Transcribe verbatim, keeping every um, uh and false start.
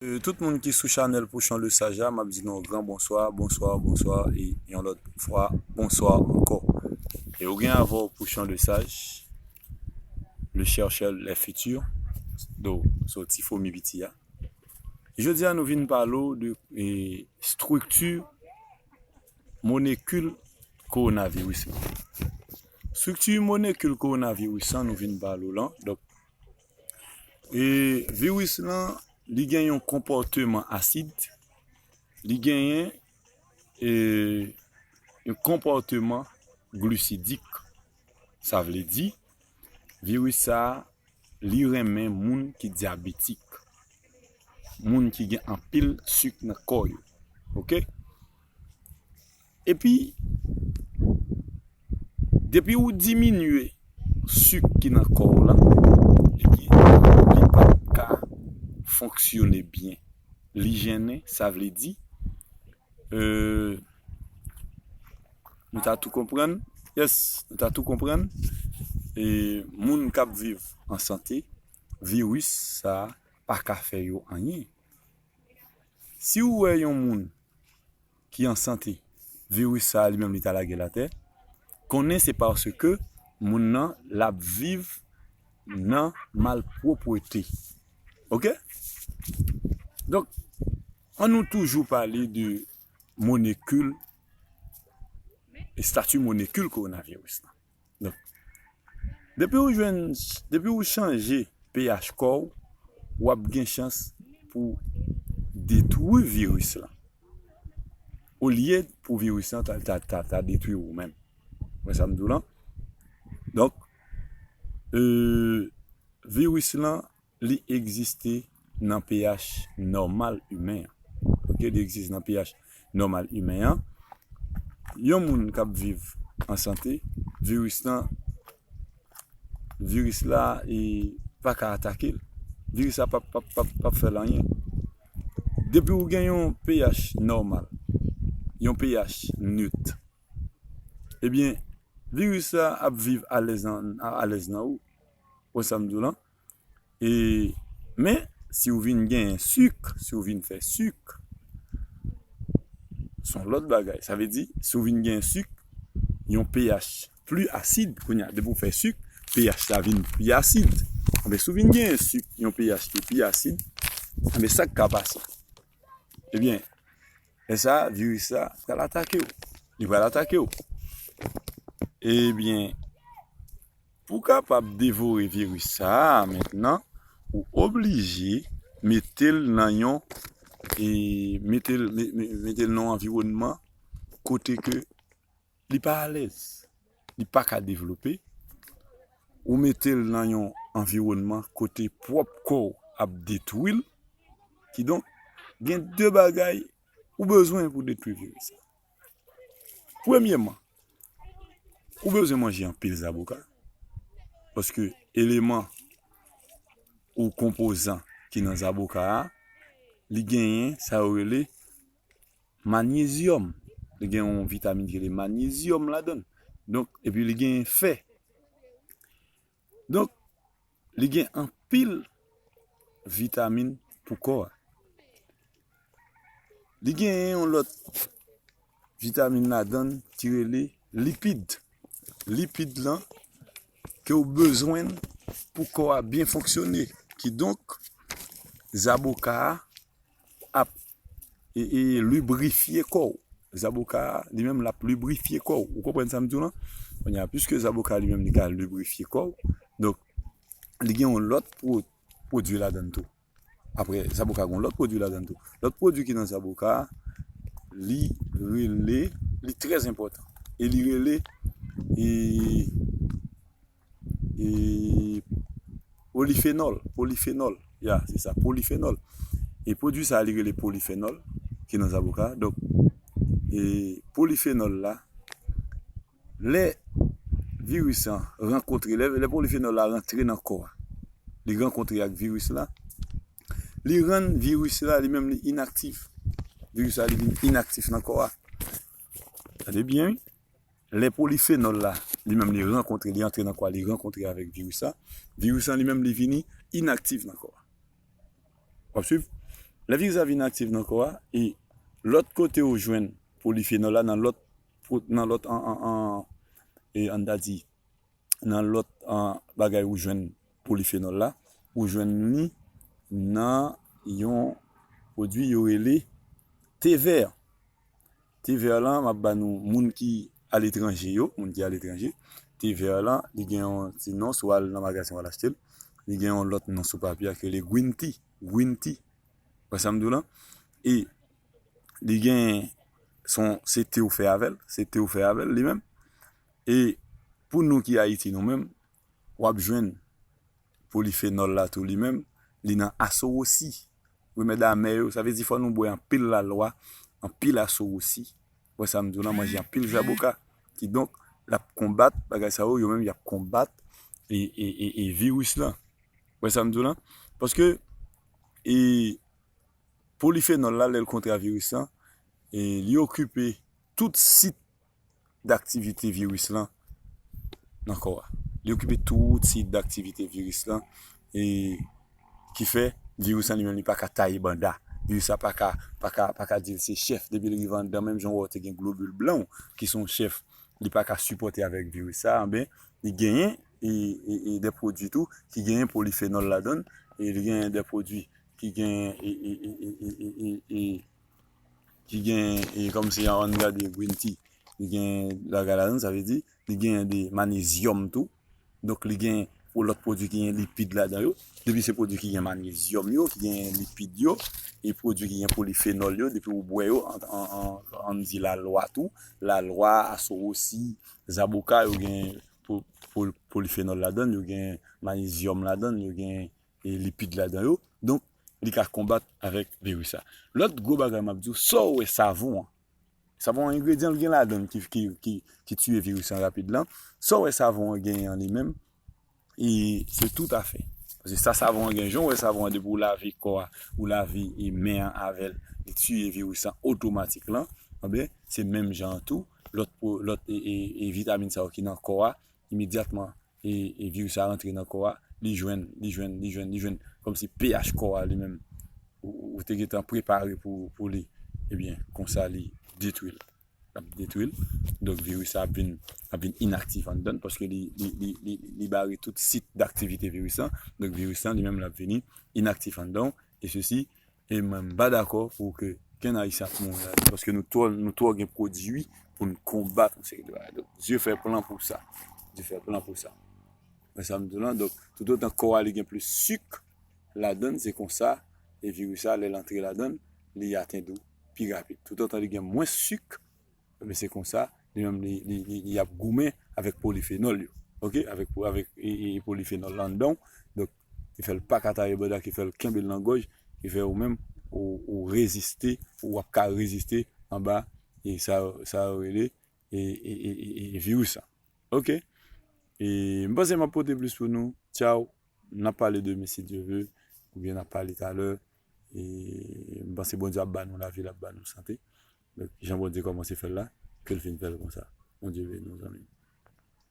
Euh, tout moun ki sou chanèl Pouchon Lesaj la, m ap di nou gran bonswa, bonswa, bonswa, e yon lòt fwa, bonswa ankò. E ou gen avè w Pouchon Lesaj, le chercheur les futurs, do, so ti fomi piti a. Jodi a, nou vin pale w de, e, estrikti molekil kowonaviris lan. Estrikti molekil kowonaviris lan, nou vin pale w lan. Donk, e, viris lan, li gen yon konpòteman asid, li genyen, e, yon konpòteman glisidik. Sa vle di, viris sa a, li renmen moun ki dyabetik, moun ki gen anpil sik nan kò yo. Oke? Epi, depi ou diminye sik ki nan kò w la, ebyen, li p ap ka fonksyone byen. Li jennen, sa vle di, euh, nou ta tou konprann, yes, nou ta tou konprann, e moun k ap viv an sante, viris sa a pa ka fè yo anyen. Si w wè yon moun ki an sante, viris sa a li menm li ta lage l atè, konnen se paske moun nan l ap viv nan malpwòpte. Oke? Donk, ann nou toujou pale de molekil, estati molekil kowonaviris lan. Donk, depi ou jwenn, depi ou chanje pH kò w, w ap gen chans pou detwi viris lan. Olye pou viris lan ta, ta, ta, ta detwi ou menm. Ou wè sa m di w lan? Donk, euh, viris lan, li egziste nan pH nòmal imen an. Oke, li egziste nan pH nòmal imen an. Yon moun k ap viv an sante, viris lan, viris la, e, pa ka atake l. Viris la p ap, p ap, p ap, p ap fè l anyen. Depi ou gen yon pH nòmal, yon pH nèt, ebyen, viris la ap viv alèz nan, alèz nan ou. Ou wè sa m di w lan? E, men, si w vin genyen sik, si w vin fè sik, se yon lòt bagay. Sa vle di, si w vin genyen sik, yon pH pli asid, kounye a, depi w fè sik, pH la vin pli asid. Enben, si w vin genyen sik, yon pH ki pli asid, enben, sa k ka pase? Ebyen, lè sa a, viris la pral atake w. Li pral atake w. Ebyen, pou w kapab devore viris sa a mentnan, ou oblije mete l nan yon, e, mete l, me-, me-, mete l nan yon anviwònman kote ke li pa alèz, li pa ka devlope, ou mete l nan yon anviwònman kote pwòp kò w ap detwi l. Kidonk, gen de bagay ou bezwen pou detwi viris la. Premyèman, ou bezwen manje anpil zaboka, paske eleman ou konpozan ki nan zaboka a, li genyen sa yo rele manyezyòm. Li gen yon vitamin ki rele manyezyòm ladan l. Donk, epi li gen fè. Donk, li gen anpil vitamin pou kò a. Li gen yon lòt vitamin ladan l ki rele lipid. Lipid lan ke w bezwen pou kò a byen fonksyone. Kidonk, zaboka a ap, e, e, librifye kò w. Zaboka a, li menm, l ap librifye kò w. Ou konprann sa m di w lan? Kounye a, piske zaboka a li menm, li ka librifye kò w, donk, li gen yon lòt pwo-, pwodui ladan l tou. Apre, zaboka gen yon lòt pwodui ladan l tou. Lòt pwodui ki nan zaboka a, li rele, li trè enpòtan. E li rele, e, e, polifenòl, polifenòl. Ya, se sa, polifenòl. E pwodui sa a, li rele polifenòl, ki nan zaboka. Donk, e, polifenòl la, lè viris lan rankontre, lè, lè polifenòl la rantre nan kò a, li rankontre ak viris la, li rann viris la, li menm, li inaktif. Viris la, li vin inaktif nan kò a. Gade byen, wi. Lè polifenòl la, li menm, li rankontre, li antre nan kò a, li rankontre avèk viris la, viris lan, li menm, li vini inaktif nan kò a. W ap swiv? Lè viris la vin aktif nan kò a, e lòt kote ou jwenn polifenòl la, nan lòt, nan lòt an, an, an, e ann ta di, nan lòt an, bagay ou jwenn polifenòl la, ou jwenn li nan yon pwodui yo rele te vè. Te vè lan, m ap ba nou moun ki aletranje yo, moun ki aletranje. Te vè lan, li gen yon ti non, si w al nan magazen w al achte l. Li gen yon lòt non sou papye a ki rele Green Tea. Green Tea. Wè sa m di w lan? E li gen son, se te ou fè avè l, se te ou fè avè l li menm. E pou nou ki Ayiti nou menm, w ap jwenn polifenòl la tou li menm, li nan asowosi. Remèd amè yo, sa vle di fò nou bwè anpil lalwa, anpil asowosi. Wè sa m di w lan, manje anpil zaboka. Kidonk, l ap konbat bagay sa yo, yo menm y ap konbat e, e, e, e viris lan. Wè sa m di w lan? Paske e, polifenòl la, lè l kontre a viris lan, e li okipe tout sit daktivite viris lan nan kò a. Li okipe tout sit daktivite viris lan, e ki fè viris lan li menm li pa ka taye banda. Viris la pa ka, pa ka, pa ka di l se chèf. Depi l rive anndan, menm jan w wè w te gen globil blan w ki se yon chèf, li pa ka sipòte avèk viris sa, anben, li genyen e, e, e de pwodui tou ki genyen polifenòl ladan l, e li genyen de pwodui ki genyen e, e, e, e, e, e, e ki gen, e, kòmsi ann gade green tea, li gen bagay ladan, sa vle di, li gen de manezyòm tou. Donk, li gen pou lòt pwodui ki gen lipid ladan yo. Depi se pwodui ki gen manezyòm yo, ki gen lipid yo, e pwodui ki gen polifenòl yo, depi ou bwè yo, an, an, an, ann di lalwa tou, lalwa, asowosi, zaboka, yo gen po-, po-, polifenòl ladan, yo gen manezyòm ladan, yo gen e lipid ladan yo. Donk, li ka konbat avèk viris la. Lòt gwo bagay m ap di w, sa w wè savon an. Savon an, engredyan l gen ladan l ki, ki, ki, ki tiye viris lan rapid lan. Sa w wè savon an genyen an li menm, e se toutafè. Paske sa savon an gen, jan w wè savon an, depi w lave kò a, ou lave e men an avè l, li tiye viris lan otomatik lan. Anben, se menm jan an tou, lòt po-, lòt e, e, e vitamin sa yo ki nan kò a, imedyatman e, e viris la rantre nan kò a, li jwenn, li jwenn, li jwenn, li jwenn, kòmsi pH kò a li menm, ou, ou te gentan prepare pou, pou li, ebyen, konsa li detwi l. L ap detwi l. Donk, viris la ap vin, ap vin inaktif anndan l, paske li, li, li, li, li bare tout sit daktivite viris lan. Donk, viris lan, li menm, l ap vini inaktif anndan w. E sesi, e mwen, m pa dakò pou ke kenn Ayisyen ap mouri la, paske nou twò, nou twò gen pwodui pou n konbat yon seri de bagay. Donk, Dye fè plan pou sa. Dye fè plan pou sa. Wè sa m di w lan? Donk, toutotan kò a li gen plis sik ladan l, se konsa, e viris la, lè l antre ladan l, li atenn ou pi rapid. Toutotan li gen mwens sik, men se konsa, li menm, li, li, li, li ap goumen avèk polifenòl yo. Oke? Avèk, avèk e, e, e polifenòl la anndan w. Donk, ki fè l pa ka taye banda, ki fè l kenbe l nan gòj, ki fè ou menm, ou, ou reziste, ou ap ka reziste anba, e sa, sa yo rele, e, e, e, e, e viris la. Oke? E m panse m ap pote plis pou nou. Tchaw. N ap pale demen si Dye ve, oubyen n ap pale talè. E m panse Bondye ap ba nou lavi, l ap ba nou sante. Donk, jan Bondye kòmanse fè l la, ke l fin fè l konsa. Bondye beni w, zanmi m.